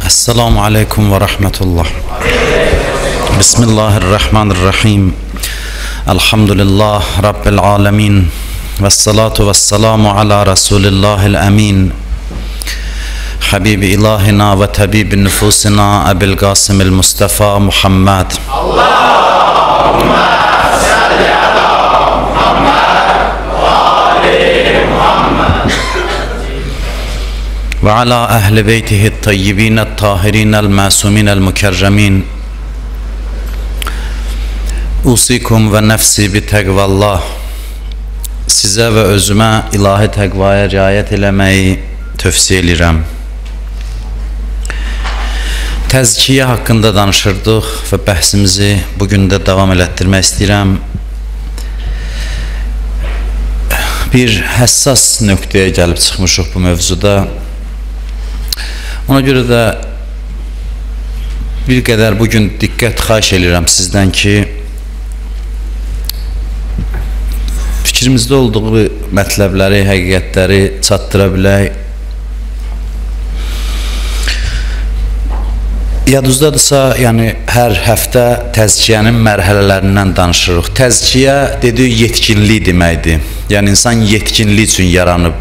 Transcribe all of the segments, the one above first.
Esselamu Aleyküm ve Rahmetullah. Bismillahirrahmanirrahim. Elhamdülillah Rabbil alemin. Ve salatu ve selamu ala Resulillahil emin. Habibi ilahina ve tabibi nüfusina Ebil Qasimil Mustafa Muhammed. Allahümme salli ala Muhammed ve ali Muhammed. Ve ala ehli beytihi tayyibin tahirin el masumin el mükerremin. Usikum ve nefsi bi təqvallah. Sizə və özümə ilahi təqvaya riayət eləməyi tövsiyə eləyirəm. Təzkiyə haqqında danışırdıq və bəhsimizi bugün də davam elətdirmək istəyirəm. Bir həssas nöqtəyə gəlib çıxmışıq bu mövzuda. Ona görə də bir qədər bugün diqqət xahiş eləyirəm sizdən ki, fikrimizdə olduğu mətləbləri, həqiqətləri çatdıra bilək. Yadınızdadırsa, yəni hər həftə təzkiyənin mərhələlərindən danışırıq. Təzkiyə dediyi yetkinlik deməkdir. Yəni insan yetkinlik üçün yaranıb.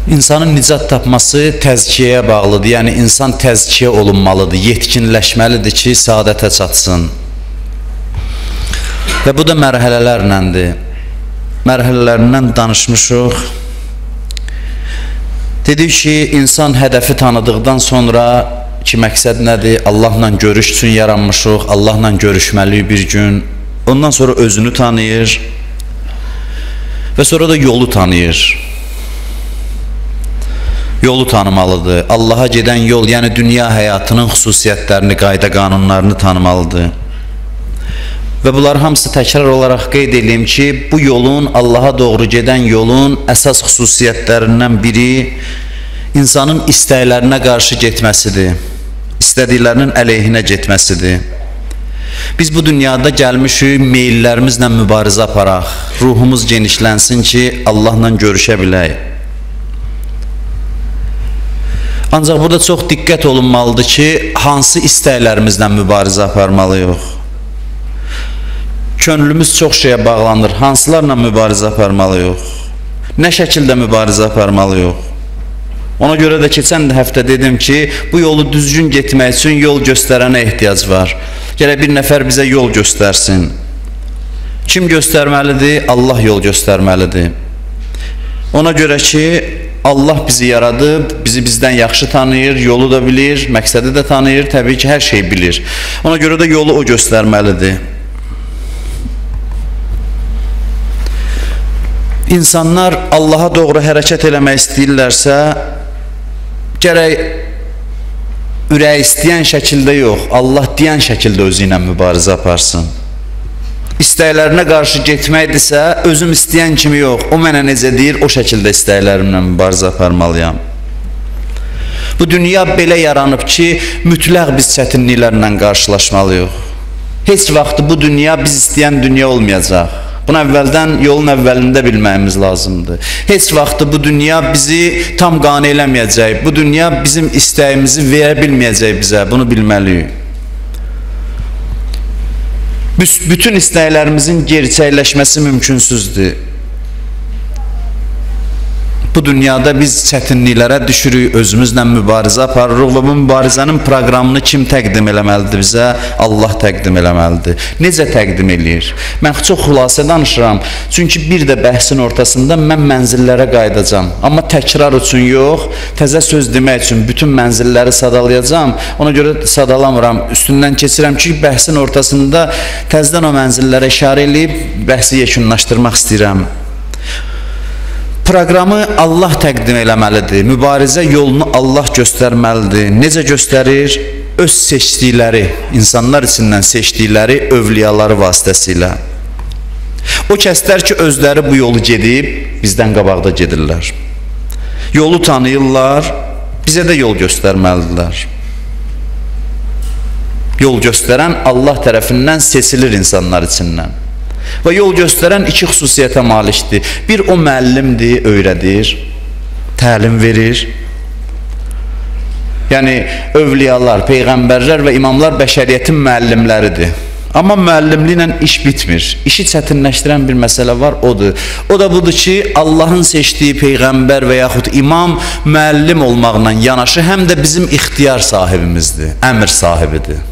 İnsanın nicat tapması təzkiyəyə bağlıdır. Yəni insan təzkiyə olunmalıdır, yetkinləşməlidir ki, saadətə çatsın. Və bu da mərhələlərləndir. Mərhələlərindən danışmışıq. Dedik ki, insan hədəfi tanıdıqdan sonra ki, məqsəd nədir? Allahla görüş üçün yaranmışıq, Allahla görüşməliyik bir gün. Ondan sonra özünü tanıyır və sonra da yolu tanıyır. Yolu tanımalıdır. Allaha gedən yol, yəni dünya həyatının xüsusiyyətlərini, qayda qanunlarını tanımalıdır. Və bunlar hamısı təkrar olaraq qeyd edeyim ki, bu yolun, Allaha doğru gedən yolun əsas xüsusiyyətlərindən biri insanın istəklərinə qarşı getməsidir. İstədiklərinin əleyhinə getməsidir. Biz bu dünyada gəlmişik, meyillərimizlə mübarizə aparaq, ruhumuz genişlənsin ki, Allahla görüşə bilək. Ancaq burada çox diqqət olunmalıdır ki, hansı istəklərimizlə mübarizə aparmalıyıq. Könlümüz çox şeyə bağlanır. Hansılarla mübarizə aparmalıyıq? Nə şəkildə mübarizə aparmalıyıq? Ona görə də keçən həftə dedim ki, bu yolu düzgün getmək üçün yol göstərənə ehtiyac var. Gərək bir nəfər bizə yol göstərsin. Kim göstərməlidir? Allah yol göstərməlidir. Ona görə ki, Allah bizi yaradıb, bizi bizdən yaxşı tanıyır, yolu da bilir, məqsədi də tanıyır, təbii ki, hər şeyi bilir. Ona görə də yolu o göstərməlidir. İnsanlar Allaha doğru hərəkət eləmək istəyirlərsə, gərək ürək istəyən şəkildə yox, Allah deyən şəkildə özü ilə mübarizə aparsın. İstəklərinə qarşı getməkdirsə, özüm istəyən kimi yox, o mənə necə deyir, o şəkildə istəklərimlə mübarizə aparmalıyam. Bu dünya belə yaranıb ki, mütləq biz çətinliklərlə qarşılaşmalıyıq. Heç vaxt bu dünya biz istəyən dünya olmayacaq. Bunu əvvəldən, yolun əvvəlində bilməyimiz lazımdır. Heç vaxt bu dünya bizi tam qane eləməyəcək. Bu dünya bizim istəyimizi verə bilməyəcək bizə. Bunu bilməliyik. Bütün istəklərimizin gerçəkləşməsi mümkünsüzdür. Bu dünyada biz çətinliklərə düşürük, özümüzlə mübarizə aparırıq və bu mübarizənin proqramını kim təqdim eləməlidir bizə? Allah təqdim eləməlidir. Necə təqdim eləyir? Mən çox xülasə danışıram. Çünki bir də bəhsin ortasında mən mənzillərə qayıdacam. Amma təkrar üçün yox, təzə söz demək üçün bütün mənzilləri sadalayacam. Ona görə sadalamıram, üstündən keçirəm ki, bəhsin ortasında təzədən o mənzillərə işarə eləyib bəhsi yekunlaşdırmaq istəyirəm. Proqramı Allah təqdim eləməlidir. Mübarizə yolunu Allah göstərməlidir. Necə göstərir? Öz seçdikləri, insanlar içindən seçdikləri övliyaları vasitəsilə. O kəslər ki, özləri bu yolu gedib, bizdən qabaqda gedirlər. Yolu tanıyırlar, bizə də yol göstərməlidirlər. Yol göstərən Allah tərəfindən seçilir insanlar içindən. Və yol göstərən iki xüsusiyyətə malikdir. Bir, o müəllimdir, öyrədir, təlim verir. Yəni, övliyalar, peyğəmbərlər və imamlar bəşəriyyətin müəllimləridir. Amma müəllimliklə iş bitmir. İşi çətinləşdirən bir məsələ var, odur. O da budur ki, Allahın seçdiyi peyğəmbər və yaxud imam müəllim olmaqla yanaşı həm də bizim ixtiyar sahibimizdir, əmr sahibidir.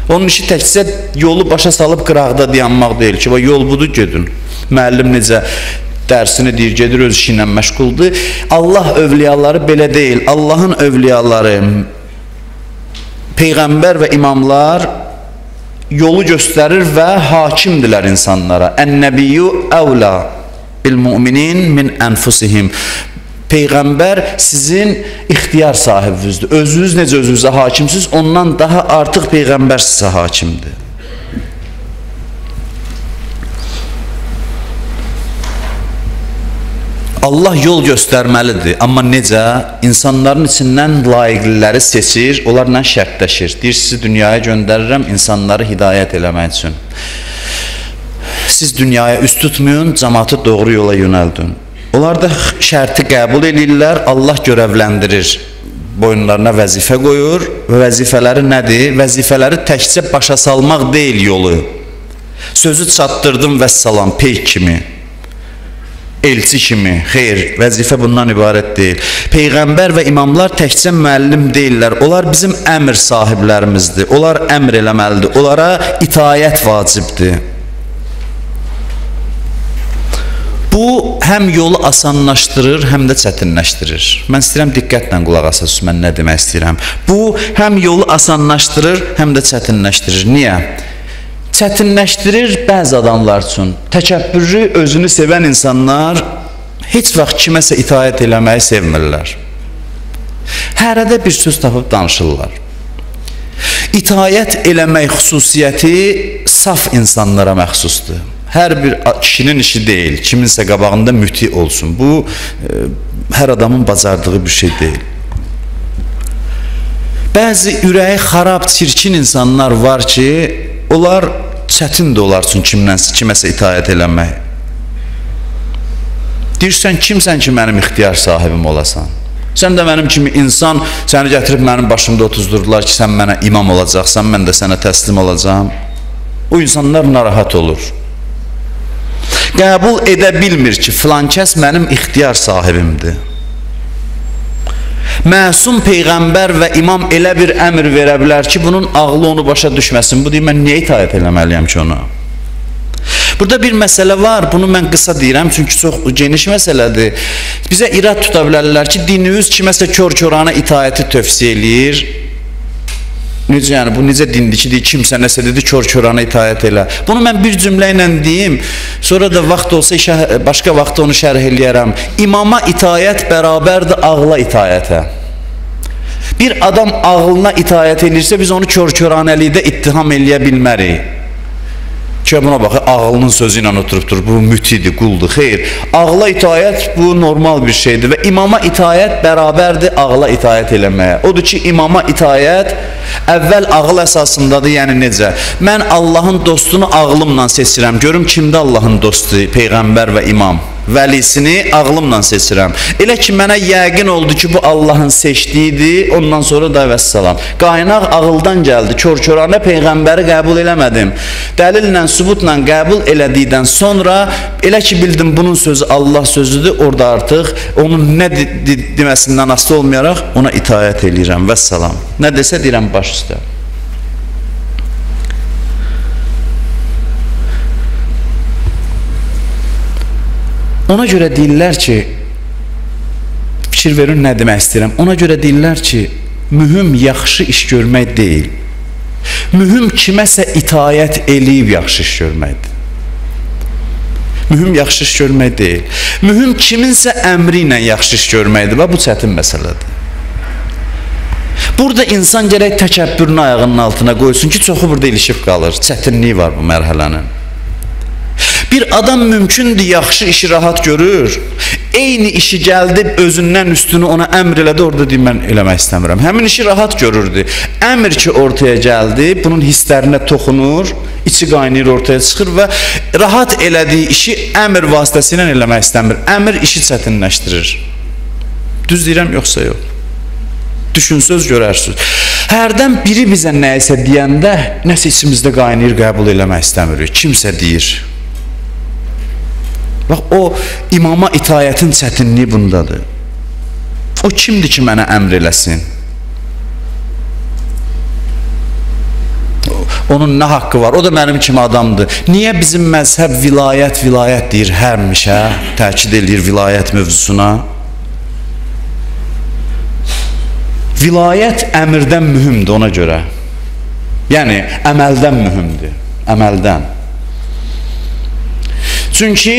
Onun işi təkcə yolu başa salıb qıraqda dayanmaq deyil ki, yol budur, gedin. Müəllim necə dərsini deyir, gedir, öz işi ilə məşğuldur. Allah övliyaları belə deyil. Allahın övliyaları, peyğəmbər və imamlar yolu göstərir və hakimdirlər insanlara. Ən-nəbiyyu əvla bil-müminin min ənfusihim. Peyğəmbər sizin ixtiyar sahibinizdir. Özünüz necə özünüzə hakimsiniz, ondan daha artıq peyğəmbər sizə hakimdir. Allah yol göstərməlidir, amma necə? İnsanların içindən layiqliləri seçir, onlarla şərtləşir. Deyir, sizi dünyaya göndərirəm insanları hidayət eləmək üçün. Siz dünyaya üst tutmayın, cəmaatı doğru yola yönəldin. Onlar da şərti qəbul edirlər, Allah görevləndirir. Boyunlarına vəzifə qoyur və vəzifələri nədir? Vəzifələri təkcə başa salmaq deyil yolu. Sözü çatdırdım vəssalam, peyk kimi, elçi kimi. Xeyr, vəzifə bundan ibarət deyil. Peyğəmbər və imamlar təkcə müəllim deyillər. Onlar bizim əmr sahiblərimizdir. Onlar əmr eləməlidir. Onlara itayət vacibdir. Bu, həm yolu asanlaşdırır, həm də çətinləşdirir. Mən istəyirəm, diqqətlə qulaq asasınız, mən nə demək istəyirəm. Bu, həm yolu asanlaşdırır, həm də çətinləşdirir. Niyə? Çətinləşdirir bəzi adamlar üçün. Təkəbbürlü, özünü sevən insanlar heç vaxt kiməsə itaət eləməyi sevmirlər. Hərədə bir söz tapıb danışırlar. İtaət eləmək xüsusiyyəti saf insanlara məxsusdur. Hər bir kişinin işi deyil, kiminsə qabağında müti olsun. Bu, hər adamın bacardığı bir şey deyil. Bəzi ürəyi xarab, çirkin insanlar var ki, onlar çətindir onlar üçün kiməsə itaət eləmək. Deyirsən, kimsən ki, mənim ixtiyar sahibim olasan? Sən də mənim kimi insan, səni gətirib mənim başımda otuzdurdular ki, sən mənə imam olacaqsan, mən də sənə təslim olacağam. O insanlar narahat olur. Qəbul edə bilmir ki, filan kəs mənim ixtiyar sahibimdir. Məsum peyğəmbər və imam elə bir əmr verə bilər ki, bunun ağlı onu başa düşməsin. Bu deyir, mən niyə itaət eləməliyəm ki ona? Burada bir məsələ var, bunu mən qısa deyirəm, çünki çox geniş məsələdir. Bizə irad tuta bilərlər ki, dinimiz kiməsə kör-körana itaəti tövsiyə eləyir. Necə yəni, bu necə dindir ki, deyir, kimsə nəsə dedi, kör-körana itaət elə. Bunu mən bir cümlə ilə deyim, sonra da vaxt olsa, başqa vaxtda onu şərh eləyərəm. İmama itaət bərabərdir ağla itaətə. Bir adam ağlına itaət eləyirsə, biz onu kör-köranəlikdə ittiham eləyə bilmərik. Ki, buna bax, ağlının sözü ilə oturubdur, bu mütidir, quldur, xeyr. Ağla itaət bu normal bir şeydir və imama itaət bərabərdir ağla itaət eləməyə. Odur ki, imama itaət əvvəl ağıl əsasındadır, yəni necə? Mən Allahın dostunu ağlımla seçirəm, görüm kimdə Allahın dostu, peyğəmbər və imam. Vəlisini ağlımla seçirəm. Elə ki, mənə yəqin oldu ki, bu Allahın seçdiyidir, ondan sonra da vəssalam. Qaynaq ağıldan gəldi, kör-köranə peyğəmbəri qəbul eləmədim. Dəlillə, sübutla qəbul elədikdən sonra, elə ki, bildim bunun sözü Allah sözüdür, orada artıq onun nə deməsindən asılı olmayaraq ona itaət eləyirəm, vəssalam. Nə desə deyirəm, baş üstə. Ona görə deyirlər ki, fikir verin nə demək istəyirəm, ona görə deyirlər ki, mühüm yaxşı iş görmək deyil, mühüm kiməsə itaət eləyib yaxşı iş görməkdir. Mühüm yaxşı iş görmək deyil, mühüm kiminsə əmri ilə yaxşı iş görməkdir və bu çətin məsələdir. Burada insan gərək təkəbbürünü ayağının altına qoysun ki, çoxu burada ilişib qalır, çətinliyi var bu mərhələnin. Bir adam mümkündür yaxşı işi rahat görür, eyni işi gəldi özündən üstünü ona əmr elədi, orada deyir, mən eləmək istəmirəm. Həmin işi rahat görürdü. Əmr ki ortaya gəldi, bunun hisslərinə toxunur, içi qaynayır, ortaya çıxır və rahat elədiyi işi əmr vasitəsilə eləmək istəmir. Əmr işi çətinləşdirir. Düz deyirəm, yoxsa yox? Düşünsöz görərsiniz. Hərdən biri bizə nəyisə deyəndə, nəsə içimizdə qaynayır, qəbul eləmək istəmirik. Kimsə deyir. Bax, o imama itayətin çətinliyi bundadır. O kimdir ki, mənə əmr eləsin? Onun nə haqqı var? O da mənim kimi adamdır. Niyə bizim məzhəb vilayət, vilayət deyir həmişə, təkid eləyir vilayət mövzusuna? Vilayət əmrdən mühümdür ona görə. Yəni, əməldən mühümdür. Əməldən. Çünki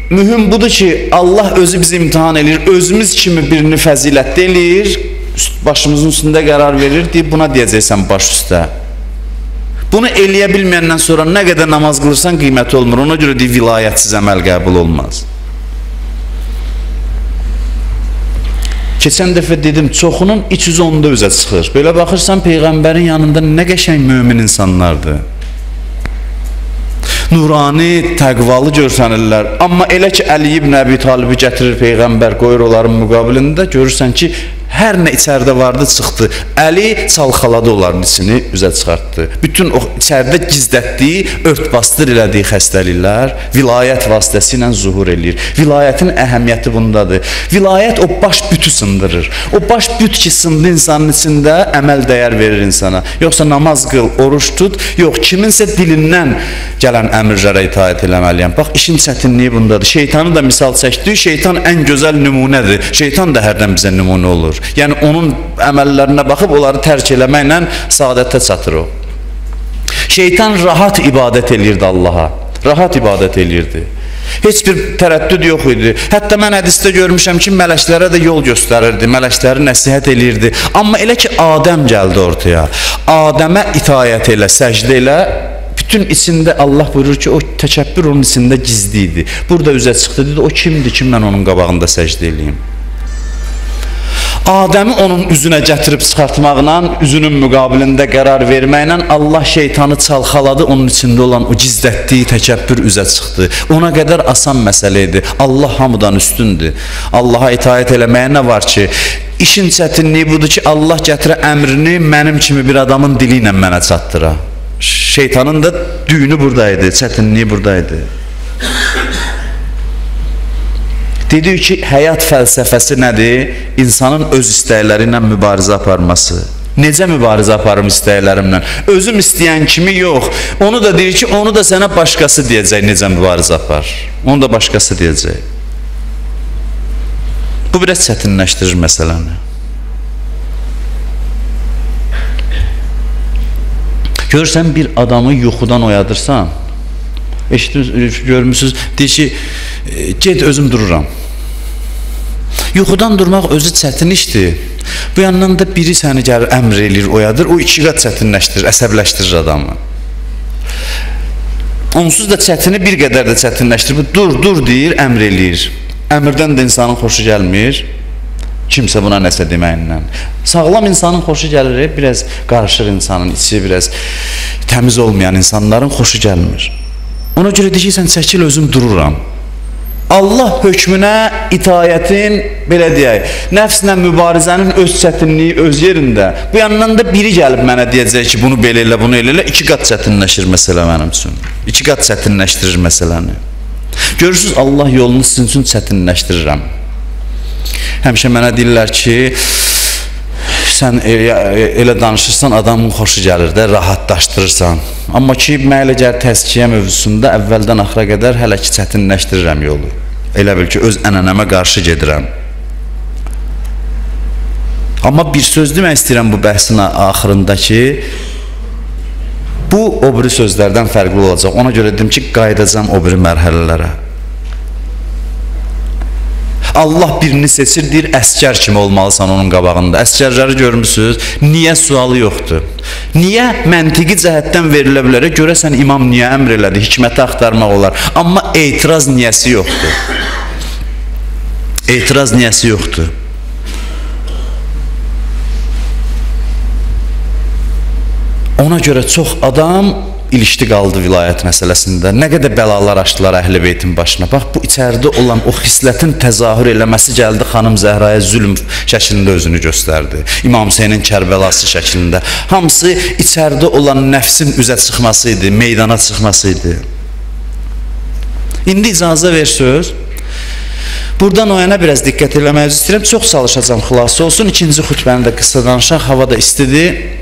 mühüm budur ki, Allah özü bizi imtihan eləyir, özümüz kimi birini fəzilətli eləyir, başımızın üstündə qərar verir, deyib buna deyəcəksən baş üstə. Bunu eləyə bilməyəndən sonra nə qədər namaz qılırsan qiyməti olmur. Ona görə deyir, vilayətsiz əməl qəbul olmaz. Keçən dəfə dedim, çoxunun iç üzü onda üzə çıxır. Belə baxırsan, Peyğəmbərin yanında nə qəşəng mömin insanlardır. Nurani, təqvalı görsənirlər. Amma elə ki, Əli ibn Əbi Talibi gətirir Peyğəmbər, qoyur onların müqabilində, görürsən ki, hər nə içəridə vardı, çıxdı. Əli çalxaladı onların içini, üzə çıxartdı. Bütün o içəridə gizlətdiyi, ört-bastır elədiyi xəstəliklər vilayət vasitəsilə zuhur eləyir. Vilayətin əhəmiyyəti bundadır. Vilayət o baş bütü sındırır. O baş büt ki, sındı insanın içində, əməl dəyər verir insana. Yoxsa namaz qıl, oruç tut, yox, kiminsə dilindən gələn əmrlərə itaət eləməliyəm. Bax, işin çətinliyi bundadır. Şeytanı da misal çəkdi. Şeytan ən gözəl nümunədir. Şeytan da hərdən bizə nümunə olur. Yəni, onun əməllərinə baxıb onları tərk eləməklə saadətə çatır o. Şeytan rahat ibadət eləyirdi Allaha. Rahat ibadət eləyirdi. Heç bir tərəddüd yox idi. Hətta mən hədisdə görmüşəm ki, mələklərə də yol göstərirdi, mələkləri nəsihət eləyirdi. Amma elə ki, Adəm gəldi ortaya. Adəmə itayət elə, səcdə elə, bütün içində Allah buyurur ki, o təkəbbür onun içində gizli idi. Burada üzə çıxdı, dedi, o kimdir ki, mən onun qabağında səcdə eləyim? Adəmi onun üzünə gətirib çıxartmaqla, üzünün müqabilində qərar verməklə Allah şeytanı çalxaladı, onun içində olan o gizlətdiyi təkəbbür üzə çıxdı. Ona qədər asan məsələ idi. Allah hamıdan üstündür. Allaha itaət eləməyə nə var ki? İşin çətinliyi budur ki, Allah gətirə əmrini mənim kimi bir adamın dili ilə mənə çatdıra. Şeytanın da düyünü buradaydı, çətinliyi buradaydı. Dedik ki, həyat fəlsəfəsi nədir? İnsanın öz istəkləri ilə mübarizə aparması. Necə mübarizə aparım istəklərimlə? Özüm istəyən kimi yox. Onu da deyir ki, onu da sənə başqası deyəcək necə mübarizə apar. Onu da başqası deyəcək. Bu biraz çətinləşdirir məsələni. Görürsən, bir adamı yuxudan oyadırsan, eşitdiniz, görmüsünüz, deyir ki, get özüm dururam. Yuxudan durmaq özü çətin işdir. Bu yandan da biri səni gəlir, əmr eləyir, oyadır, o iki qat çətinləşdirir, əsəbləşdirir adamı. Onsuz da çətini bir qədər də çətinləşdirir. Dur, dur deyir, əmr eləyir. Əmrdən də insanın xoşu gəlmir. Kimsə buna nəsə deməyindən. Sağlam insanın xoşu gəlir, biraz qarışır insanın içi, biraz təmiz olmayan insanların xoşu gəlmir. Ona görə deyir ki, sən çəkil, özüm dururam. Allah hökmünə itayətin, belə deyək, nəfslə mübarizənin öz çətinliyi öz yerində. Bu yandan da biri gəlib mənə deyəcək ki, bunu belə elə, bunu elə elə, iki qat çətinləşir məsələ mənim üçün. İki qat çətinləşdirir məsələni. Görürsünüz, Allah yolunu sizin üçün çətinləşdirirəm. Həmişə mənə deyirlər ki, sən elə danışırsan, adamın xoşu gəlir də, rahatlaşdırırsan. Amma ki, mənə elə gəlir təzkiyə mövzusunda əvvəldən axıra qədər hələ ki çətinləşdirirəm yolu. Elə bil ki, öz ənənəmə qarşı gedirəm. Amma bir söz demək istəyirəm bu bəhsin axırında ki, bu o biri sözlərdən fərqli olacaq. Ona görə dedim ki, qayıdacam o biri mərhələlərə. Allah birini seçir, deyir, əskər kimi olmalısan onun qabağında. Əskərləri görmüsünüz, niyə sualı yoxdur? Niyə məntiqi cəhətdən verilə bilər? Görəsən, imam niyə əmr elədi? Hikməti axtarmaq olar. Amma etiraz niyəsi yoxdur. Etiraz niyəsi yoxdur. Ona görə çox adam ilişdi qaldı vilayət məsələsində. Nə qədər bəlalar açdılar Əhl-i Beytin başına. Bax, bu içəridə olan o xislətin təzahür eləməsi gəldi xanım Zəhraya zülm şəklində özünü göstərdi. İmam Hüseynin Kərbəlası şəklində. Hamısı içəridə olan nəfsin üzə çıxması idi, meydana çıxması idi. İndi icazə ver söz. Buradan o yana biraz diqqət eləməyi istəyirəm. Çox çalışacağam, xülasə olsun. İkinci xütbəni də qısa danışaq. Hava da istidir.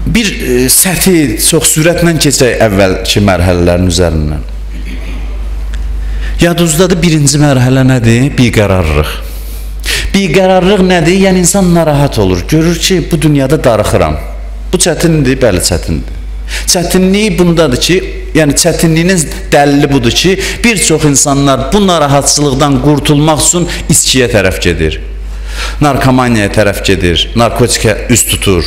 Bir səthi çox sürətlə keçək əvvəlki mərhələlərin üzərindən. Yadınızdadır, birinci mərhələ nədir? Biqərarlıq. Biqərarlıq nədir? Yəni insan narahat olur. Görür ki, bu dünyada darıxıram. Bu çətindir, bəli çətindir. Çətinliyi bundadır ki, yəni çətinliyinin dəlili budur ki, bir çox insanlar bu narahatçılıqdan qurtulmaq üçün içkiyə tərəf gedir. Narkomaniyaya tərəf gedir, narkotikə üst tutur,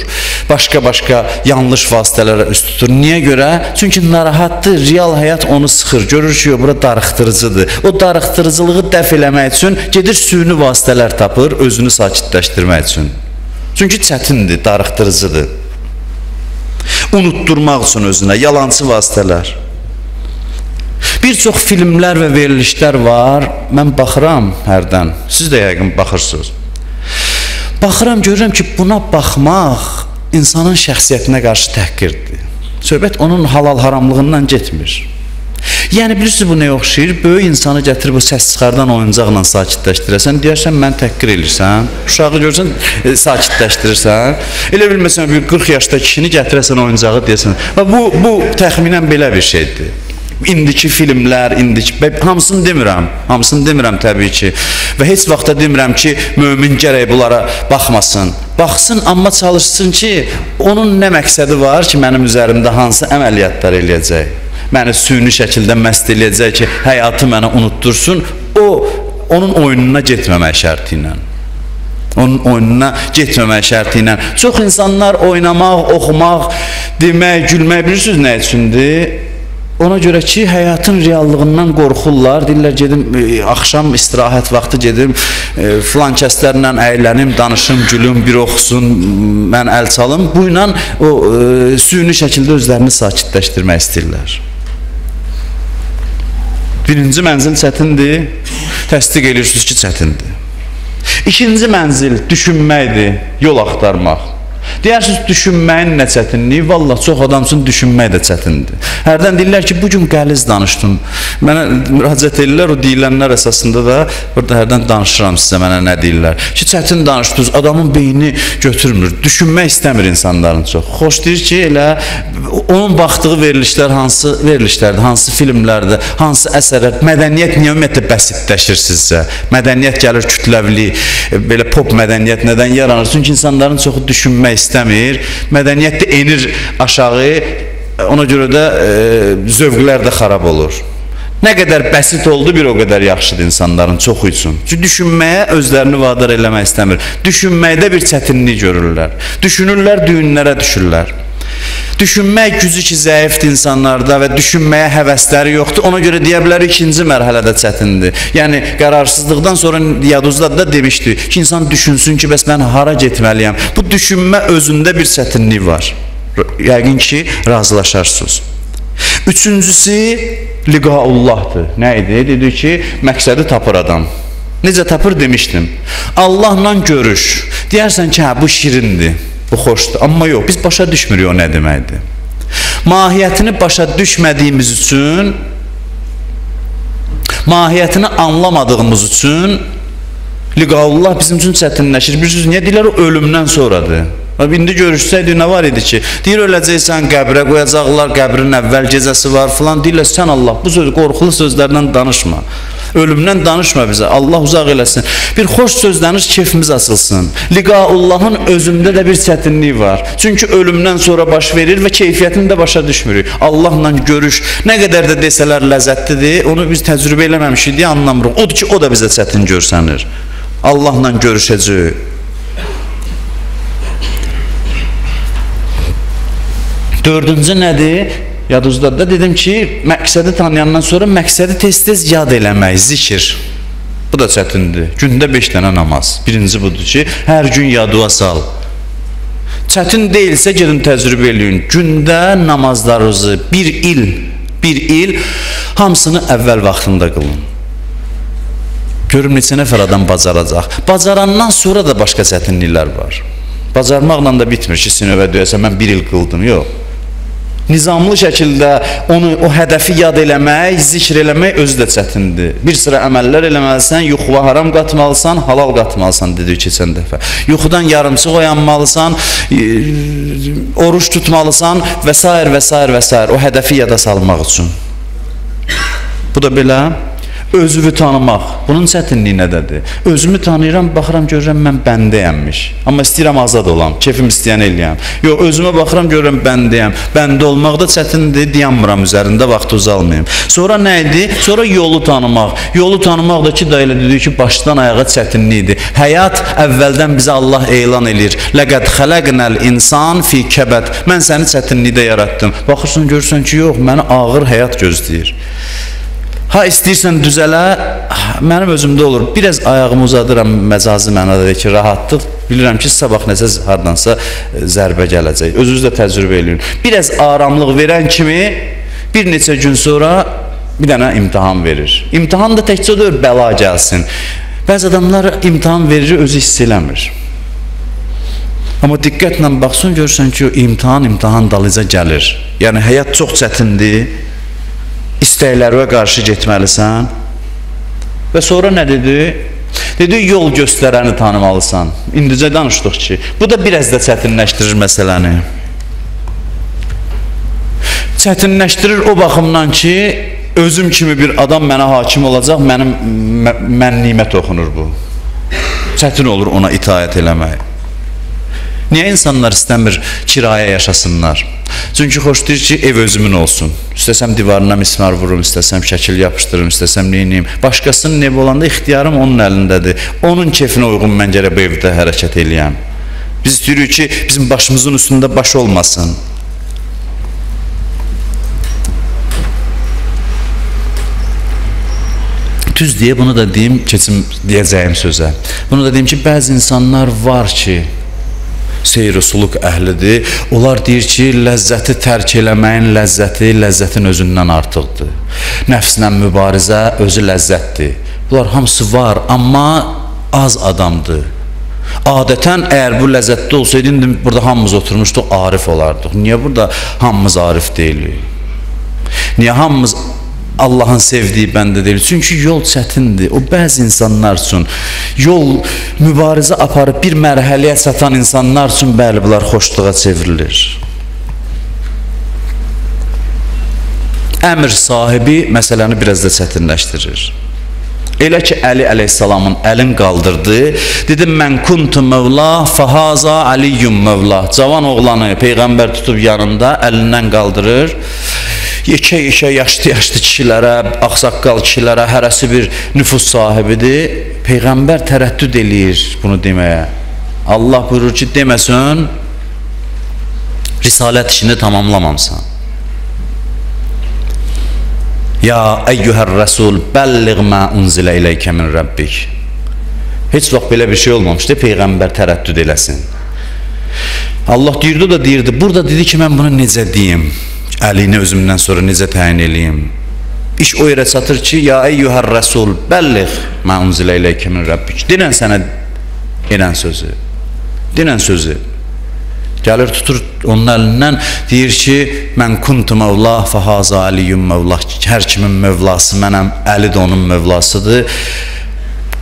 başqa-başqa yanlış vasitələrə üst tutur. Niyə görə? Çünki narahatdır, real həyat onu sıxır. Görür ki, bura darıxdırıcıdır. O darıxdırıcılığı dəf eləmək üçün gedir süni vasitələr tapır, özünü sakitləşdirmək üçün. Çünki çətindir, darıxdırıcıdır. Unutturmaq üçün özünə, yalancı vasitələr. Bir çox filmlər və verilişlər var, mən baxıram hərdən, siz də yəqin baxırsınız. Baxıram, görürəm ki, buna baxmaq insanın şəxsiyyətinə qarşı təhqirdir. Söhbət onun halal-haramlığından getmir. Yəni, bilirsiniz bu nəyə oxşayır? Böyük insanı gətirib o səs çıxardan oyuncaqla sakitləşdirəsən, deyərsən, mən təhqir elirsən, uşağı görürsən, sakitləşdirirsən. Elə bilməsən, bir 40 yaşda kişini gətirəsən oyuncağı deyəsən. Və bu təxminən belə bir şeydir. İndiki filmlər, indiki, hamısını demirəm, təbii ki. Və heç vaxt da demirəm ki, mömin gərək bunlara baxmasın. Baxsın, amma çalışsın ki, onun nə məqsədi var ki, mənim üzərimdə hansı əməliyyatlar eləyəcək? Məni süni şəkildə məst eləyəcək ki, həyatı mənə unuttursun. O, onun oyununa getməmək şərti ilə. Onun oyununa getməmək şərti ilə. Çox insanlar oynamaq, oxumaq, demək, gülmək bilirsiniz nə üçündür? Ona görə ki, həyatın reallığından qorxurlar. Deyirlər, gedim, axşam istirahət vaxtı gedim, filan kəslərlə əylənim, danışım, gülüm, bir oxusun, mən əl çalım. Bu ilə o, süni şəkildə özlərini sakitləşdirmək istəyirlər. Birinci mənzil çətindir, təsdiq edirsiniz ki, çətindir. İkinci mənzil düşünməkdir, yol axtarmaq. Deyərsiniz, düşünməyin nə çətinliyi? Vallah, çox adam üçün düşünmək də çətindir. Hərdən deyirlər ki, bugün qəliz danışdım. Mənə müraciət edirlər, o deyilənlər əsasında da burada hərdən danışıram sizə, mənə nə deyirlər. Ki, çətin danışdınız, adamın beyni götürmür, düşünmək istəmir insanların çox. Xoşlayır ki, elə onun baxdığı verilişlər hansı verilişlərdir, hansı filmlərdir, hansı əsərlər. Mədəniyyət niyə ümumiyyətlə bəsitləşir sizcə? Mədəniyyət gəlir kütləvli, belə pop mədəniyyət nədən yaranır? Çünki insanların çoxu düşünmək istəmir. Mədəniyyət də enir aşağı, ona görə də zövqlər də xarab olur. Nə qədər bəsit oldu, bir o qədər yaxşıdır insanların çoxu üçün. Çünki düşünməyə özlərini vadar eləmək istəmir. Düşünməkdə bir çətinlik görürlər. Düşünürlər, düyünlərə düşürlər. Düşünmək gücü ki, zəifdir insanlarda və düşünməyə həvəsləri yoxdur. Ona görə deyə bilər, ikinci mərhələdə çətindir. Yəni, qərarsızlıqdan sonra yadınızda da demişdi ki, insan düşünsün ki, bəs mən hara getməliyəm? Bu düşünmə özündə bir çətinlik var. Yəqin ki, razılaşarsınız. Üçüncüsü, liqaullahdır. Nə idi? Dedi ki, məqsədi tapır adam. Necə tapır demişdim. Allahla görüş. Deyərsən ki, hə, bu şirindir. Bu xoşdur. Amma yox, biz başa düşmürük o nə deməkdir. Mahiyyətini başa düşmədiyimiz üçün, mahiyyətini anlamadığımız üçün liqaullah bizim üçün çətinləşir. Bilirsiniz, niyə deyirlər o ölümdən sonradır? İndi görüşsəydi nə var idi ki? Deyir, öləcəksən, qəbrə qoyacaqlar, qəbrin əvvəl gecəsi var filan. Deyirlər, sən Allah, bu söz, qorxulu sözlərdən danışma. Ölümdən danışma bizə, Allah uzaq eləsin. Bir xoş söz danış, keyfimiz açılsın. Liqaullahın özündə də bir çətinlik var. Çünki ölümdən sonra baş verir və keyfiyyətini də başa düşmürük. Allahla görüş, nə qədər də desələr ləzzətlidir, onu biz təcrübə eləməmişik deyə anlamırıq. Odur ki, o da bizə çətin görsənir. Allahla görüşəcəyik. Dördüncü nədir? Yadınızda da dedim ki, məqsədi tanıyandan sonra məqsədi tez-tez yad eləmək, zikir. Bu da çətindir. Gündə 5 dənə namaz. Birinci budur ki, hər gün yadıva sal. Çətin deyilsə gedin təcrübə eləyin. Gündə namazlarınızı bir il hamısını əvvəl vaxtında qılın. Görüm neçə nəfər adam bacaracaq. Bacarandan sonra da başqa çətinliklər var. Bacarmaqla da bitmir ki, sinövə deyəsən, mən bir il qıldım, yox. Nizamlı şəkildə onu, o hədəfi yad eləmək, zikr eləmək özü də çətindir. Bir sıra əməllər eləməlisən, yuxuva haram qatmalısan, halal qatmalısan dedik keçən dəfə. Yuxudan yarımçıq oyanmalısan, oruç tutmalısan və s. və s. və s. O hədəfi yada salmaq üçün. Bu da belə. Özünü tanımaq, bunun çətinliyi nədədir? Özümü tanıyıram, baxıram, görürəm, mən bəndəyəmmiş. Amma istəyirəm azad olam, kefim istəyən eləyəm. Yox, özümə baxıram, görürəm, bəndəyəm. Bəndə olmaq da çətindir, dayanmıram üzərində, vaxtı uzalmayım. Sonra nə idi? Sonra yolu tanımaq. Yolu tanımaq da ki, da elə dedik ki, başdan ayağa çətinlikdir. Həyat əvvəldən bizə Allah elan eləyir. Ləqəd xələqnəl insan fi kəbəd. Mən səni çətinlikdə yaratdım. Baxırsan, görürsən ki, yox, məni ağır həyat gözləyir. Ha, istəyirsən düzələ, mənim özümdə olur. Biraz ayağımı uzadıram məcazi mənada ki, rahatlıq. Bilirəm ki, sabah nəsə hardansa zərbə gələcək. Özünüz də təcrübə eləyin. Biraz aramlıq verən kimi bir neçə gün sonra bir dənə imtahan verir. İmtahan da təkcə deyil, bəla gəlsin. Bəzi adamlar imtahan verir, özü hiss eləmir. Amma diqqətlə baxsın, görürsən ki, imtahan dalıca gəlir. Yəni, həyat çox çətindir. İstəklərə qarşı getməlisən. Və sonra nə dedi? Dedi, yol göstərəni tanımalısan. İndicə danışdıq ki, bu da biraz da çətinləşdirir məsələni. Çətinləşdirir o baxımdan ki, özüm kimi bir adam mənə hakim olacaq, mənim mənliyimə toxunur bu. Çətin olur ona itaət eləmək. Niyə insanlar istəmir kirayə yaşasınlar? Çünki xoşlayır ki, ev özümün olsun. İstəsəm divarına mismar vururum, istəsəm şəkil yapışdırırım, istəsəm neyniyim. Başqasının evi olanda ixtiyarım onun əlindədir. Onun kefinə uyğun mən gərək bu evdə hərəkət eləyəm. Biz istəyirik ki, bizim başımızın üstündə baş olmasın. Düz deyə bunu da deyim, keçim deyəcəyim sözə. Bunu da deyim ki, bəzi insanlar var ki, seyr-i suluk əhlidir. Onlar deyir ki, ləzzəti tərk eləməyin ləzzəti ləzzətin özündən artıqdır. Nəfslə mübarizə özü ləzzətdir. Bunlar hamısı var, amma az adamdır. Adətən əgər bu ləzzətdə olsaydı, indi burada hamımız oturmuşduq, arif olardıq. Niyə burada hamımız arif deyilik? Niyə hamımız Allahın sevdiyi bəndə deyil? Çünki yol çətindir. O bəzi insanlar üçün, yol mübarizə aparıb bir mərhələyə çatan insanlar üçün bəli, bunlar xoşluğa çevrilir. Əmr sahibi məsələni biraz da çətinləşdirir. Elə ki, Əli əleyhissalamın əlin qaldırdı, dedi, mən kuntu mövla, fəhaza əliyyum mövla. Cavan oğlanı Peyğəmbər tutub yanında, əlindən qaldırır. Yekə-yekə yaşlı-yaşlı kişilərə, ağsaqqal kişilərə, hərəsi bir nüfuz sahibidir. Peyğəmbər tərəddüd eləyir bunu deməyə. Allah buyurur ki, deməsin, risalət işini tamamlamamsan. Ya əyyuhər rəsul, bəlliğ mə unzilə iləykə min rəbbik. Heç vaxt belə bir şey olmamışdı, Peyğəmbər tərəddüd eləsin. Allah deyirdi, o da deyirdi. Burada dedi ki, mən bunu necə deyim? Əlini özümdən sonra necə təyin eləyim? İş o yerə çatır ki, ya əyyuhər rəsul, bəlliğ mə unzilə iləykə min rəbbik. Denən sənə enən sözü. Denən sözü. Gəlir, tutur onun əlindən, deyir ki, mən kuntu mövla, fəhaza əliyyum mövla. Hər kimin mövlası mənəm, Əli də onun mövlasıdır.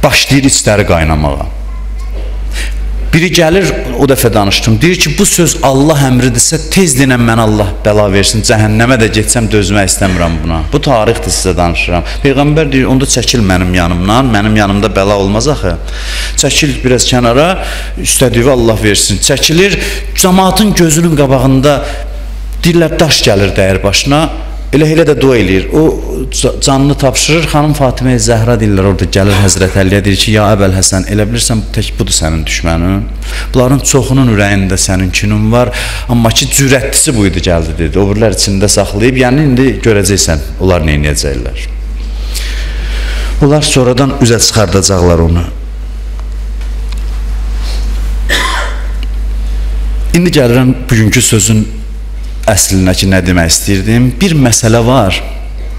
Başlayır içləri qaynamağa. Biri gəlir, o dəfə danışdım, deyir ki, bu söz Allah əmridirsə, tez denən mənə Allah bəla versin, cəhənnəmə də getsəm dözmək istəmirəm buna. Bu tarixdir, sizə danışıram. Peyğəmbər deyir, onda çəkil mənim yanımdan, mənim yanımda bəla olmaz axı. Çəkil biraz kənara, istədiyi Allah versin. Çəkilir, cəmaatın gözünün qabağında deyirlər, daş gəlir dəyir başına. Elə də dua eləyir. O canını tapşırır. Xanım Fatimə Zəhra deyirlər, orada gəlir Həzrət Əliyə, deyir ki, ya Əbəl Həsən, elə bilirsən, tək budur sənin düşmənin. Bunların çoxunun ürəyində sənin kinun var, amma ki, cürətlisi bu idi gəldi, dedi. O birilər içində saxlayıb, yəni indi görəcəksən, onlar nə eləyəcəklər. Onlar sonradan üzə çıxardacaqlar onu. İndi gəlirəm bugünkü sözün əslinə ki, nə demək istəyirdim. Bir məsələ var,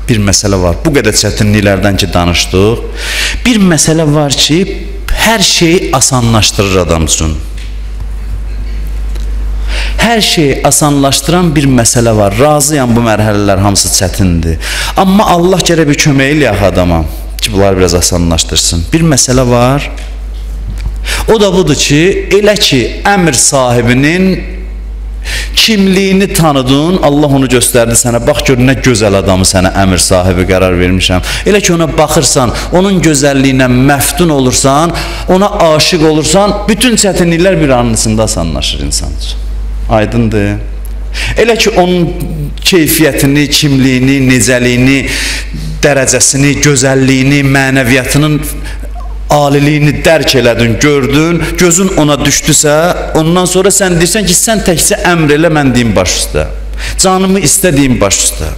bir məsələ var. Bu qədər çətinliklərdən ki, danışdıq. Bir məsələ var ki, hər şeyi asanlaşdırır adam üçün. Hər şeyi asanlaşdıran bir məsələ var. Razıyam, bu mərhələlər hamısı çətindir. Amma Allah gərək bir kömək eləyək adama ki, bunları biraz asanlaşdırsın. Bir məsələ var. O da budur ki, elə ki, əmr sahibinin kimliyini tanıdın, Allah onu göstərdi sənə. Bax gör nə gözəl adamı sənə əmr sahibi qərar vermişəm. Elə ki ona baxırsan, onun gözəlliyinə məftun olursan, ona aşiq olursan, bütün çətinliklər bir anın içində asanlaşır insan üçün. Aydındır. Elə ki onun keyfiyyətini, kimliyini, necəliyini, dərəcəsini, gözəlliyini, mənəviyyatının aliliyini dərk elədin, gördün, gözün ona düşdüsə, ondan sonra sən deyirsən ki, sən təkcə əmr elə, mən deyim baş üstə. Canımı istə deyim baş üstə.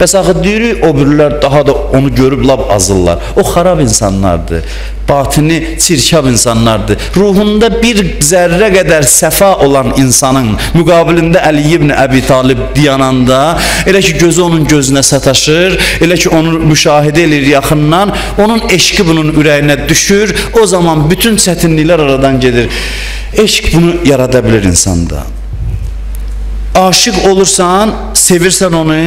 Bəs axı deyirik, o birilər daha da onu görüb lap azırlar. O xarab insanlardır, batini çirkab insanlardır. Ruhunda bir zərrə qədər səfa olan insanın müqabilində Əli ibn Əbi Talib dayananda, elə ki gözü onun gözünə sataşır, elə ki onu müşahidə eləyir yaxından, onun eşqi bunun ürəyinə düşür, o zaman bütün çətinliklər aradan gedir. Eşq bunu yarada bilir insanda. Aşiq olursan, sevirsən onu.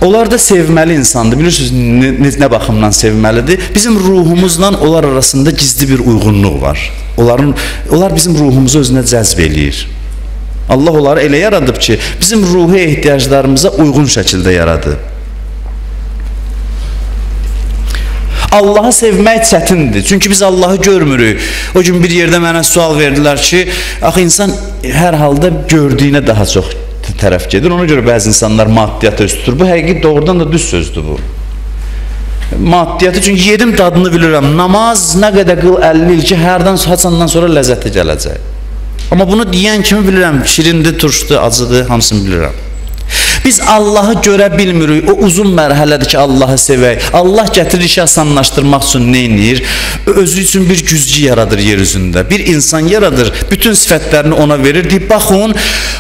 Onlar da sevməli insandır. Bilirsiniz nə baxımdan sevməlidir? Bizim ruhumuzla onlar arasında gizli bir uyğunluq var. Onlar bizim ruhumuzu özünə cəzb eləyir. Allah onları elə yaradıb ki, bizim ruhi ehtiyaclarımıza uyğun şəkildə yaradıb. Allahı sevmək çətindir. Çünki biz Allahı görmürük. O gün bir yerdə mənə sual verdilər ki, axı insan hər halda gördüyünə daha çox tərəf gedir. Ona görə bəzi insanlar maddiyyata üst tutur. Bu həqiqi doğrudan da düz sözdür bu. Maddiyyatı, çünki yedim dadını bilirəm. Namaz nə qədər qıl 50 il ki, hərdən haçandan sonra ləzzəti gələcək. Amma bunu deyən kimi bilirəm. Şirindir, turşdur, acıdır, hamısını bilirəm. Biz Allahı görə bilmirik. O uzun mərhələdir ki, Allahı sevək. Allah gətirir işi asanlaşdırmaq üçün nə edir? Özü üçün bir güzgü yaradır yer üzündə. Bir insan yaradır, bütün sifətlərini ona verir. Deyir, baxın,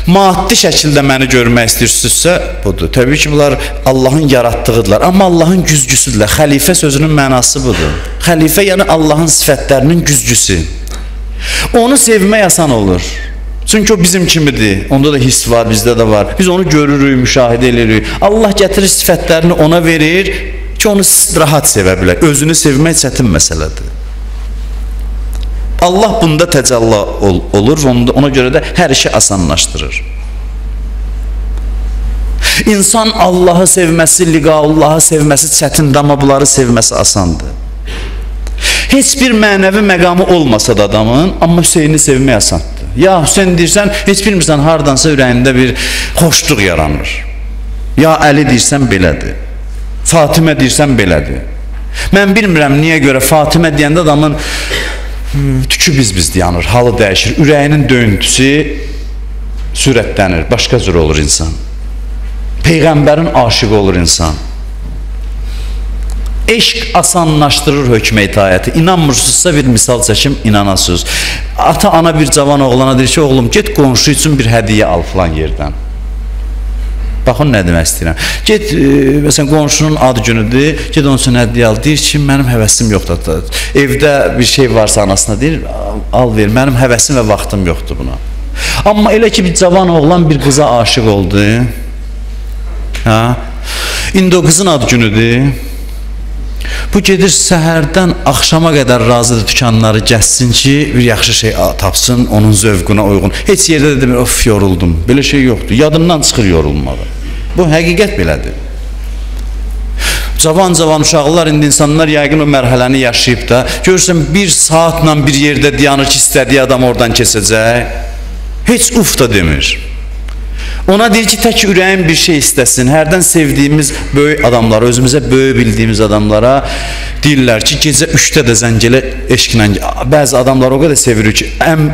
maddi şəkildə məni görmək istəyirsinizsə, budur. Təbii ki, bunlar Allahın yaratdığıdırlar. Amma Allahın güzgüsüdürlər. Xəlifə sözünün mənası budur. Xəlifə, yəni Allahın sifətlərinin güzgüsü. Onu sevmək asan olur. Çünki o bizim kimidir. Onda da hiss var, bizdə də var. Biz onu görürük, müşahidə edirik. Allah gətirir sifətlərini ona verir ki, onu rahat sevə bilər. Özünü sevmək çətin məsələdir. Allah bunda təcəlla olur və ona görə də hər işi asanlaşdırır. İnsan Allahı sevməsi, liqaullahı sevməsi çətindir, amma bunları sevməsi asandır. Heç bir mənəvi məqamı olmasa da adamın, amma Hüseyni sevmək asandır. Ya Hüseyn deyirsən, heç bilmirsən hardansa ürəyində bir xoşluq yaranır. Ya Əli deyirsən belədir. Fatimə deyirsən belədir. Mən bilmirəm niyə görə Fatimə deyəndə adamın tükü biz-biz dayanır, halı dəyişir, ürəyinin döyüntüsü sürətlənir, başqa cür olur insan. Peyğəmbərin aşiqi olur insan. Eşq asanlaşdırır hökmə itaəti. İnanmırsınızsa bir misal çəkim, inanasınız. Ata-ana bir cavan oğlana deyir ki, oğlum get qonşu üçün bir hədiyyə al filan yerdən. Baxın nə demək istəyirəm. Get, məsələn, qonşunun ad günüdür, get onun üçün hədiyyə al. Deyir ki, mənim həvəsim yoxdur. Evdə bir şey varsa anasına deyir, al ver, mənim həvəsim və vaxtım yoxdur buna. Amma elə ki, bir cavan oğlan bir qıza aşiq oldu. Hə? İndi o qızın ad günüdür. Bu gedir səhərdən axşama qədər razıdır dükanları gəzsin ki, bir yaxşı şey tapsın, onun zövqünə uyğun. Heç yerdə də demir, of yoruldum. Belə şey yoxdur. Yadından çıxır yorulmağı. Bu həqiqət belədir. Cavan-cavan uşaqlar, indi insanlar yəqin o mərhələni yaşayıb da, görürsən bir saatla bir yerdə dayanır ki, istədiyi adam oradan keçəcək. Heç uf da demir. Ona deyir ki, tək ürəyin bir şey istəsin. Hərdən sevdiyimiz böyük adamlara, özümüzə böyük bildiyimiz adamlara deyirlər ki, gecə 3-də də zəng elə eşqlə. Bəzi adamlar o qədər sevirik ki,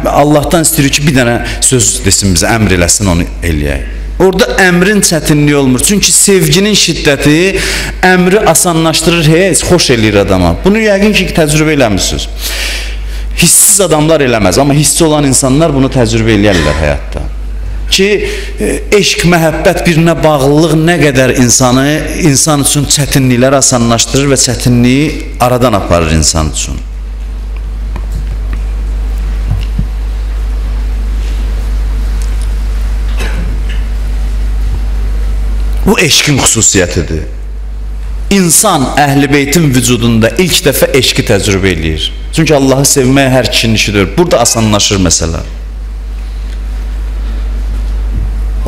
Allahdan istəyirik ki, bir dənə söz desin bizə, əmr eləsin, onu eləyək. Orada əmrin çətinliyi olmur. Çünki sevginin şiddəti əmri asanlaşdırır, heç xoş eləyir adama. Bunu yəqin ki, təcrübə eləmişsiniz. Hissiz adamlar eləməz, amma hissi olan insanlar bunu təcrübə eləyərlər həyatda. Ki, eşq, məhəbbət, birinə bağlılıq nə qədər insanı, insan üçün çətinlikləri asanlaşdırır və çətinliyi aradan aparır insan üçün. Bu eşqin xüsusiyyətidir. İnsan Əhl-i Beytin vücudunda ilk dəfə eşqi təcrübə eləyir. Çünki Allahı sevmək hər kişinin işidir. Burada asanlaşır məsələ.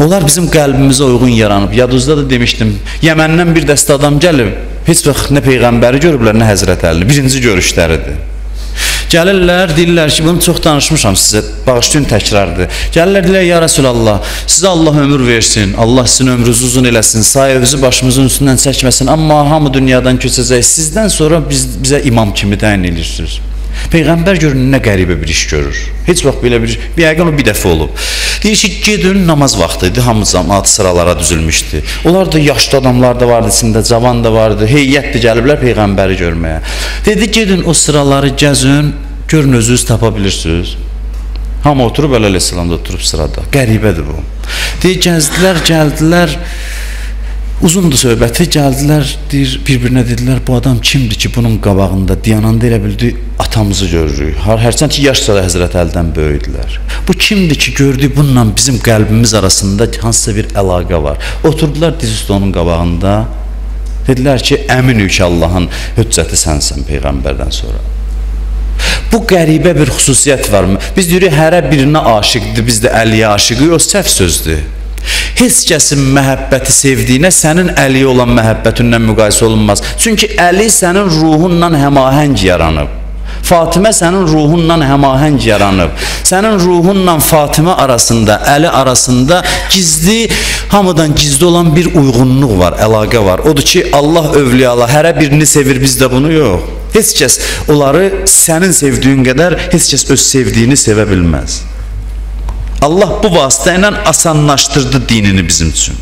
Onlar bizim qəlbimizə uyğun yaranıb. Yadınızda da demişdim, Yəməndən bir dəstə adam gəlib, heç vaxt nə Peyğəmbəri görüblər, nə Həzrət Əlini. Birinci görüşləridir. Gəlirlər, deyirlər ki, bunu çox danışmışam sizə, bağışlayın təkrardır. Gəlirlər, deyirlər, ya Rəsulallah, sizə Allah ömür versin, Allah sizin ömrünüzü uzun eləsin, sayənizi başımızın üstündən çəkməsin, amma hamı dünyadan köçəcək, sizdən sonra bizə imam kimi təyin edirsiniz. Peyğəmbər görün, nə qəribə bir iş görür. Heç vaxt belə bir iş, yəqin o bir dəfə olub. Deyir ki, gedin, namaz vaxtı idi, hamı cəmaat sıralara düzülmüşdü. Onlar da yaşlı adamlar da vardı, içində cavan da vardı, heyətdir, gəliblər Peyğəmbəri görməyə. Dedi, gedin o sıraları gəzin, görün özünüz tapa bilirsiniz. Hamı oturub, Əli əleyhissalam da oturub sırada. Qəribədir bu. Deyir, gəzdilər, gəldilər. Uzundur söhbəti, gəldilər, deyir, bir-birinə dedilər, bu adam kimdir ki, bunun qabağında dayananda elə bildi, atamızı görürük. Hərçənd ki, yaşca da Həzrət Əlidən böyüdülər. Bu kimdir ki, gördük, bununla bizim qəlbimiz arasında hansısa bir əlaqə var. Oturdular diz üstü onun qabağında, dedilər ki, əminik ki, Allahın hüccəti sənsən Peyğəmbərdən sonra. Bu qəribə bir xüsusiyyət var. Biz deyirik, hərə birinə aşiqdir, biz də Əliyə aşiqiyik, o səhv sözdür. Heç kəsin məhəbbəti sevdiyinə sənin Əliyə olan məhəbbətindən müqayisə olunmaz. Çünki Əli sənin ruhunla həmahəng yaranıb. Fatimə sənin ruhunla həmahəng yaranıb. Sənin ruhunla Fatimə arasında, Əli arasında gizli, hamıdan gizli olan bir uyğunluq var, əlaqə var. Odur ki, Allah övliyalar hərə birini sevir, bizdə bunu yox. Heç kəs onları sənin sevdiyin qədər heç kəs öz sevdiyini sevə bilməz. Allah bu vasitə ilə asanlaşdırdı dinini bizim üçün.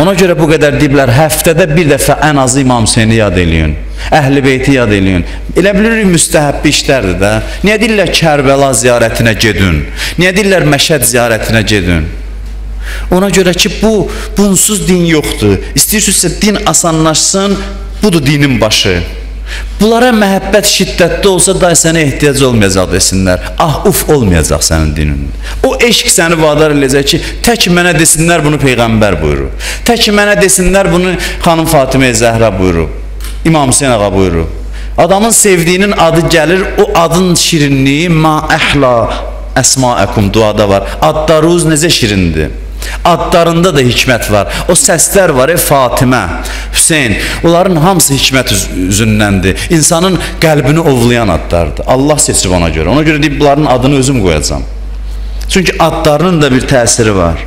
Ona görə bu qədər deyiblər, həftədə bir dəfə ən azı İmam Hüseyni yad eləyin, Əhl-i Beyti yad eləyin. Elə bilirik müstəhəbbi işlərdir də. Niyə deyirlər Kərbəla ziyarətinə gedin? Niyə deyirlər Məşəd ziyarətinə gedin? Ona görə ki, bunsuz din yoxdur. İstəyirsinizsə din asanlaşsın, budur dinin başı. Bunlara məhəbbət şiddətli olsa da sənə ehtiyac olmayacaq desinlər. Ah, uf olmayacaq sənin dinin. O eşq səni vadar eləyəcək ki, tək mənə desinlər bunu Peyğəmbər buyurub. Tək mənə desinlər bunu xanım Fatimə Zəhra buyurub. İmam Hüseyn ağa buyurub. Adamın sevdiyinin adı gəlir, o adın şirinliyi ma əhla əsmaəkum duada var. Adlarınız necə şirindir. Adlarında da hikmət var. O səslər var, Fatimə, Hüseyn. Onların hamısı hikmət üzündəndir. İnsanın qəlbini ovlayan adlardır. Allah seçib ona görə. Ona görə deyib, bunların adını özüm qoyacam. Çünki adlarının da bir təsiri var.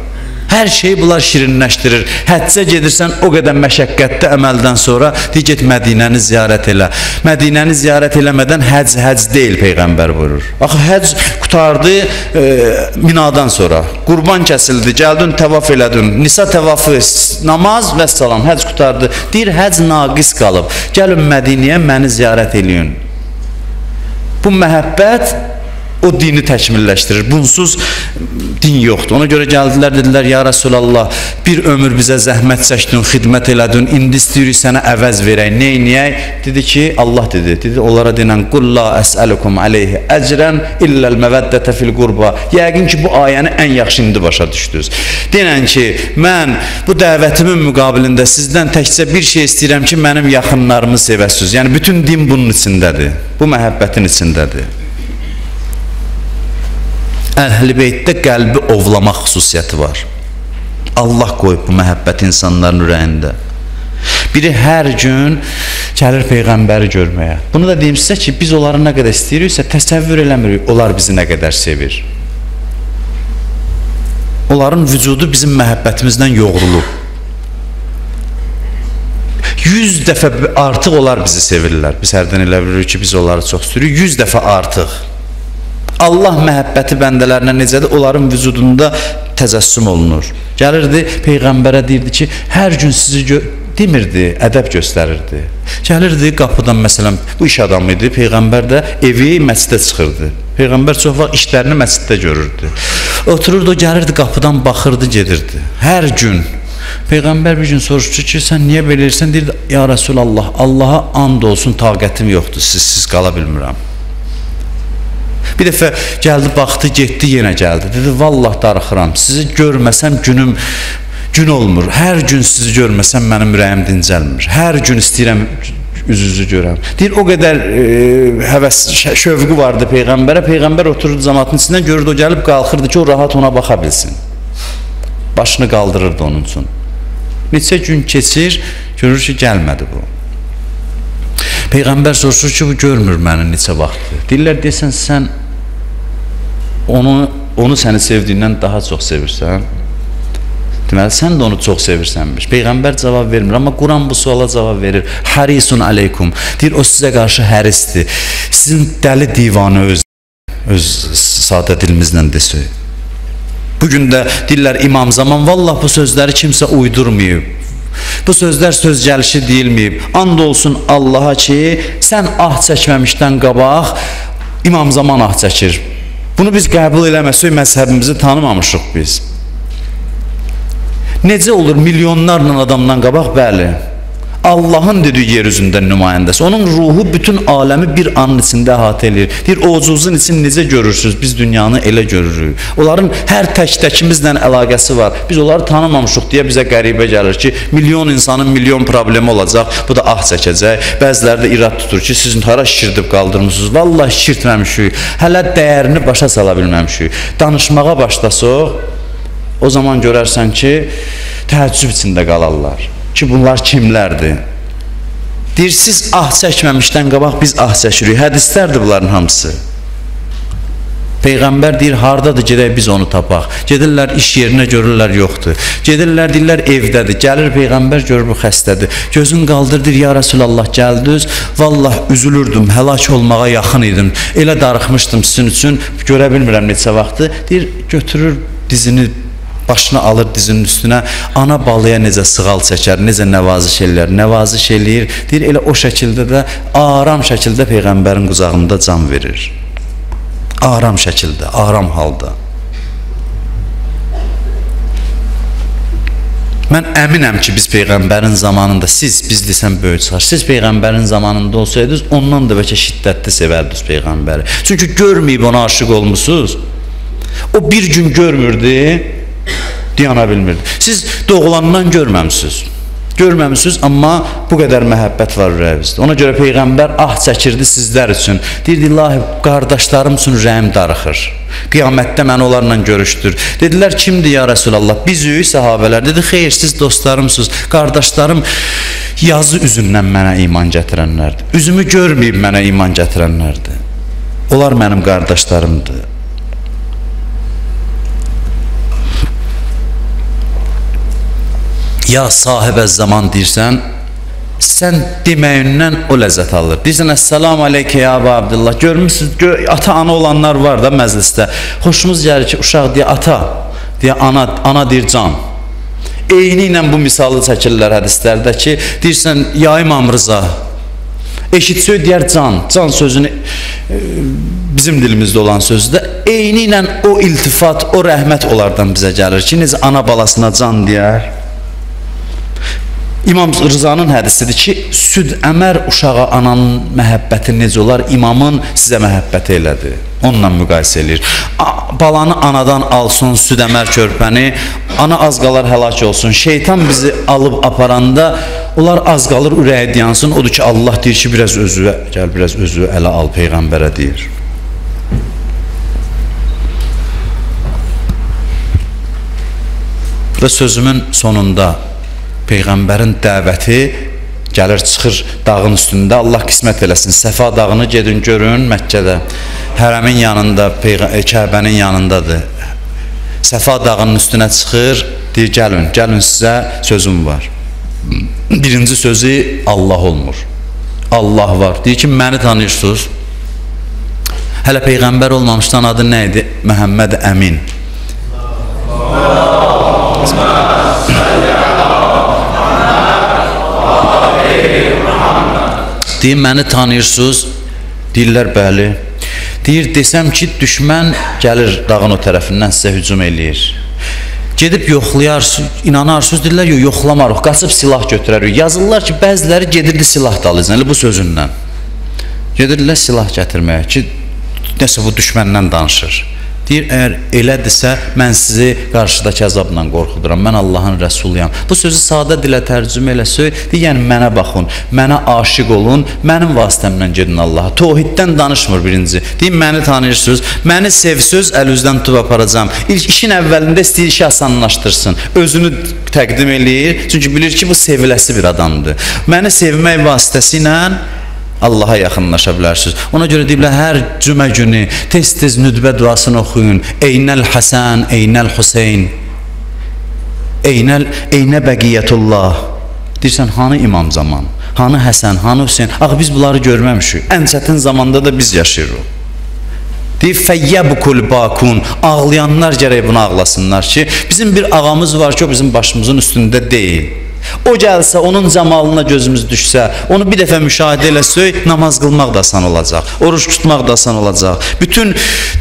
Hər şeyi bunlar şirinləşdirir. Həccə gedirsən o qədər məşəqqətli əməldən sonra deyir, get Mədinəni ziyarət elə. Mədinəni ziyarət eləmədən həcc həcc deyil Peyğəmbər buyurur. Axı həcc qurtardı minadan sonra. Qurban kəsildi, gəldin təvaf elədin. Nisa təvafı, namaz və salam, həcc qurtardı. Deyir, həcc naqis qalıb. Gəlin Mədinəyə məni ziyarət eləyin. Bu məhəbbət o dini təkmilləşdirir. Bunsuz din yoxdur. Ona görə gəldilər, dedilər, ya Rəsulallah, bir ömür bizə zəhmət çəkdin, xidmət elədin, indi istəyirik sənə əvəz verək, neyniyək? Dedi ki, Allah dedi, dedi onlara denən, qul la əsəlukum aleyhi əcrən illəl məvəddətə fil qurba. Yəqin ki, bu ayəni ən yaxşı indi başa düşdünüz. Denən ki, mən bu dəvətimin müqabilində sizdən təkcə bir şey istəyirəm ki, mənim yaxınlarımı sevəsiniz. Yəni, bütün din bunun içindədir, bu məhəbbətin içindədir. Əhl-i Beytdə qəlbi ovlamaq xüsusiyyəti var. Allah qoyub bu məhəbbəti insanların ürəyində. Biri hər gün gəlir Peyğəmbəri görməyə. Bunu da deyim sizə ki, biz onları nə qədər istəyiriksə, təsəvvür eləmirik, onlar bizi nə qədər sevir. Onların vücudu bizim məhəbbətimizdən yoğrulub. 100 dəfə artıq onlar bizi sevirlər. Biz hərdən elə bilirik ki, biz onları çox istəyirik. 100 dəfə artıq. Allah məhəbbəti bəndələrinə necədir? Onların vücudunda təcəssüm olunur. Gəlirdi, Peyğəmbərə deyirdi ki, hər gün sizi Demirdi, ədəb göstərirdi. Gəlirdi qapıdan, məsələn, bu iş adamı idi, Peyğəmbər də evi məscidə çıxırdı. Peyğəmbər çox vaxt işlərini məsciddə görürdü. Otururdu, gəlirdi qapıdan, baxırdı, gedirdi. Hər gün. Peyğəmbər bir gün soruşdu ki, sən niyə belə edirsən? Deyirdi, ya Rəsulallah, Allaha and olsun, taqətim yoxdur, sizsiz qala bilmirəm. Bir dəfə gəldi, baxdı, getdi, yenə gəldi. Dedi, vallah darıxıram, sizi görməsəm günüm gün olmur. Hər gün sizi görməsəm mənim ürəyim dincəlmir. Hər gün istəyirəm üz-üzü görəm. Deyir, o qədər həvəs, şövqü vardı Peyğəmbərə. Peyğəmbər otururdu cəmaatın içindən, görürdü, o gəlib qalxırdı ki, o rahat ona baxa bilsin. Başını qaldırırdı onun üçün. Neçə gün keçir, görür ki, gəlmədi bu. Peyğəmbər soruşur ki, bu görmür məni neçə vaxtdır. Deyirlər, deyəsən, sən onu səni sevdiyindən daha çox sevirsən. Deməli, sən də onu çox sevirsənmiş. Peyğəmbər cavab vermir, amma Quran bu suala cavab verir. Hərisun aleykum. Deyir, o sizə qarşı hərisdir. Sizin dəli divanı öz sadə dilimizlə desək. Bugün də deyirlər, İmam Zaman, vallah bu sözləri kimsə uydurmayıb. Bu sözlər söz gəlişi deyilməyib. And olsun Allaha ki, sən ah çəkməmişdən qabaq İmam Zaman ah çəkir. Bunu biz qəbul eləməsək, məzhəbimizi tanımamışıq biz. Necə olur milyonlarla adamdan qabaq? Bəli. Allahın dediyi yer üzündə nümayəndəsi. Onun ruhu bütün aləmi bir anın içində əhatə eləyir. Deyir, ovucunuzun için necə görürsünüz? Biz dünyanı elə görürük. Onların hər tək-təkimizlə əlaqəsi var. Biz onları tanımamışıq deyə bizə qəribə gəlir ki, milyon insanın milyon problemi olacaq, bu da ah çəkəcək. Bəziləri də irad tutur ki, sizin hara şişirdib qaldırmısınız? Vallahi şişirtməmişik. Hələ dəyərini başa sala bilməmişik. Danışmağa başlasaq, o zaman görərsən ki, təəccüb içində qalarlar ki, bunlar kimlərdir? Deyir, siz ah çəkməmişdən qabaq biz ah çəkirik. Hədislərdir bunların hamısı. Peyğəmbər deyir, hardadır, gedək biz onu tapaq. Gedirlər, iş yerinə görürlər, yoxdur. Gedirlər, deyirlər, evdədir. Gəlir Peyğəmbər, görür, bu xəstədir. Gözün qaldır, deyir, ya Rəsulallah, gəldiniz. Vallah, üzülürdüm, həlak olmağa yaxın idim. Elə darıxmışdım sizin üçün, görə bilmirəm neçə vaxtı. Deyir, götürür dizini, başını alır dizinin üstünə, ana balaya necə sığal çəkər, necə nəvaziş eləyər, nəvaziş eləyir. Deyir, elə o şəkildə də, aram şəkildə Peyğəmbərin qucağında can verir. Aram şəkildə, aram halda. Mən əminəm ki, biz Peyğəmbərin zamanında, siz, biz desəm böyük çıxar, siz Peyğəmbərin zamanında olsaydınız, ondan da bəlkə şiddətli sevərdiniz Peyğəmbəri. Çünki görməyib ona aşiq olmuşsunuz. O bir gün görmürdü, dayana bilmirdi. Siz doğulandan görməmişsiniz. Görməmişsiniz, amma bu qədər məhəbbət var ürəyimizdə. Ona görə Peyğəmbər ah çəkirdi sizlər üçün. Deyirdi, ilahi, qardaşlarım üçün ürəyim darıxır. Qiyamətdə məni onlarla görüşdür. Dedilər, kimdir ya Rəsulallah? Bizük, səhabələr. Dedi, xeyr, siz dostlarımsınız. Qardaşlarım yazı üzündən mənə iman gətirənlərdir. Üzümü görməyib mənə iman gətirənlərdir. Onlar mənim qardaşlarımdır. Ya sahibə zaman deyirsən, sən deməyindən o ləzzət alır. Deyirsən, əssəlamu aleykə ya Əbu Abdullah. Görmürsünüz, ata-ana olanlar var da məclisdə. Xoşumuz gəlir ki, uşaq deyə ata, deyə ana, ana deyir can. Eyni ilə bu misalı çəkirlər hədislərdə ki, deyirsən, ya İmam Rıza, eşitsöy deyər can, can sözünü bizim dilimizdə olan sözdə, eyni ilə o iltifat, o rəhmət onlardan bizə gəlir ki, necə ana balasına can deyər. İmam Rızanın hədisidir ki, süd əmər uşağa ananın məhəbbəti necə olar, imamın sizə məhəbbəti elədi. Onunla müqayisə eləyir. Balanı anadan alsın, süd əmər körpəni, ana az qalar həlak olsun. Şeytan bizi alıb aparanda, onlar az qalır ürəyi dayansın. Odur ki, Allah deyir ki, biraz özü, gəl biraz özü ələ al, Peyğəmbərə deyir. Və sözümün sonunda Peyğəmbərin dəvəti gəlir, çıxır dağın üstündə. Allah qismət eləsin. Səfa dağını gedin görün Məkkədə. Hərəmin yanında, Kəbənin yanındadır. Səfa dağının üstünə çıxır, deyir, gəlin, gəlin sizə sözüm var. Birinci sözü Allah olmur. Allah var. Deyir ki, məni tanıyırsınız. Hələ Peyğəmbər olmamışdan adı nə idi? Məhəmməd Əmin. Deyir, məni tanıyırsınız? Deyirlər, bəli. Deyir, desəm ki, düşmən gəlir dağın o tərəfindən sizə hücum eləyir. Gedib yoxlayarsınız, inanarsınız, deyirlər, yox, yoxlamarıq, qaçıb silah götürərik. Yazırlar ki, bəziləri gedirdi silah dalıyla, elə bu sözündən. Gedirdilər silah gətirməyə ki, nəsə bu düşməndən danışır. Deyir, əgər elədirsə, mən sizi qarşıdakı əzabla qorxuduram, mən Allahın rəsuluyam. Bu sözü sadə dilə tərcümə eləsək, deyir, yəni mənə baxın, mənə aşiq olun, mənim vasitəmlə gedin Allaha. Tohiddən danışmır birinci. Deyir, məni tanıyırsınız, məni sevsöz, əl üzdən tutub aparacam. İlk işin əvvəlində istəyir işi asanlaşdırsın, özünü təqdim eləyir, çünki bilir ki, bu seviləsi bir adamdır. Məni sevmək vasitəsilə Allaha yaxınlaşa bilərsiniz. Ona görə deyiblər, hər cümə günü tez-tez nüdbə duasını oxuyun. Eynəl Həsən, Eynəl Hüseyn, Eynə Bəqiyyətullah. Deyirsən, hanı İmam Zaman, hanı Həsən, hanı Hüseyn? Axı biz bunları görməmişik. Ən çətin zamanda da biz yaşayırıq. Deyir, fəyyəbukul bakun. Ağlayanlar gərək bunu ağlasınlar ki, bizim bir ağamız var ki, o bizim başımızın üstündə deyil. O gəlsə, onun cəmalına gözümüz düşsə, onu bir dəfə müşahidə eləsək, namaz qılmaq da asan olacaq, oruc tutmaq da asan olacaq. Bütün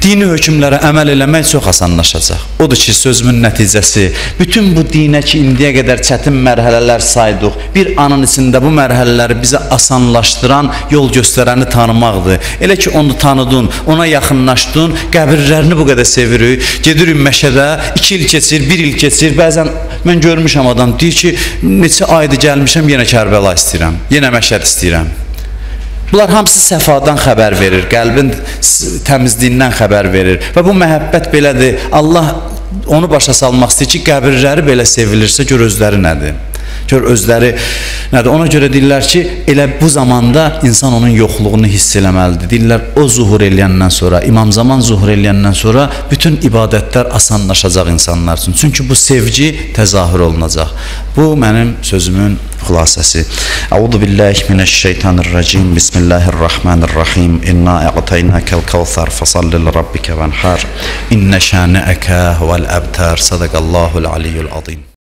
dini hökmlərə əməl eləmək çox asanlaşacaq. Odur ki, sözümün nəticəsi, bütün bu dinə ki, indiyə qədər çətin mərhələlər saydıq, bir anın içində bu mərhələləri bizə asanlaşdıran, yol göstərəni tanımaqdır. Elə ki, onu tanıdın, ona yaxınlaşdın, qəbirlərini bu qədər sevirik, gedirik Məşədə, 2 il keçir, 1 il keçir, bəzən mən görmüşəm adam, deyir ki, neçə aydır gəlmişəm, yenə Kərbəla istəyirəm, yenə Məşəd istəyirəm. Bunlar hamısı səfadan xəbər verir, qəlbin təmizliyindən xəbər verir. Və bu məhəbbət belədir, Allah onu başa salmaq istəyir ki, qəbirləri belə sevilirsə, gör özləri nədir. Gör özləri nədir. Ona görə deyirlər ki, elə bu zamanda insan onun yoxluğunu hiss eləməlidir. Deyirlər, o zuhur eləyəndən sonra, İmam Zaman zuhur eləyəndən sonra bütün ibadətlər asanlaşacaq insanlar üçün. Çünki bu sevgi təzahür olunacaq. Bu mənim sözümün xülasəsi. Əuzu billahi mineşşeytanirracim. Bismillahirrahmanirrahim. İnna a'taynakal kevser fesalli li rabbike venhar. İnne şani'eke huvel ebter. Sadakallahul aliyyul azim.